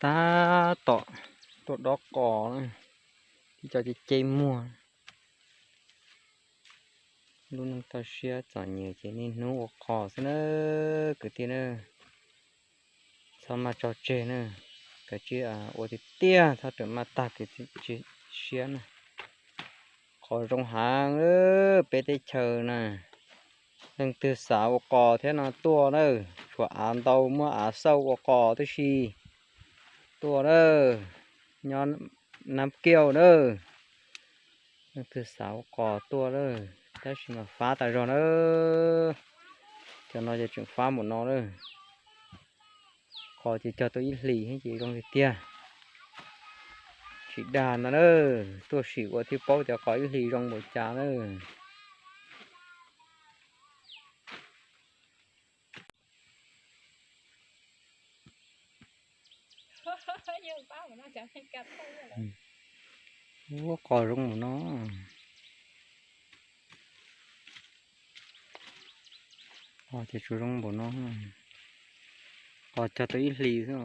Tab tom tuaj dob qos na, tib co ceb ceb muag. Lub neej toj siab txom nyem ces niaj hnub ua qos xwb na kwv tij na. Txhob maj tso tseg na, kav tsij ua tiag tiag, txhob rawm maj tag kev siab na. Qos zoo heev peb teb chaws na. Leej twg xav ua qos thiab no tuaj na, tshuav av ntau muaj av xauj ua qos tib si. Tuaj na, nyob Nab Kiauj na. Leej twg xav ua qos tuaj na, tab sis mas fab tas zog na. Cov no ces tseem fab npaum no na. Qos ces cog tau ib hlis ces zoo tiag tiag. Tsis dag ntag na, tuaj sim ua thiaj paub tias qos ib hlis zoo npaum cas na. Ua qos zoo npaum no. Qos ces tsuas zoo npaum no. Qos cog tau ib hlis xwb.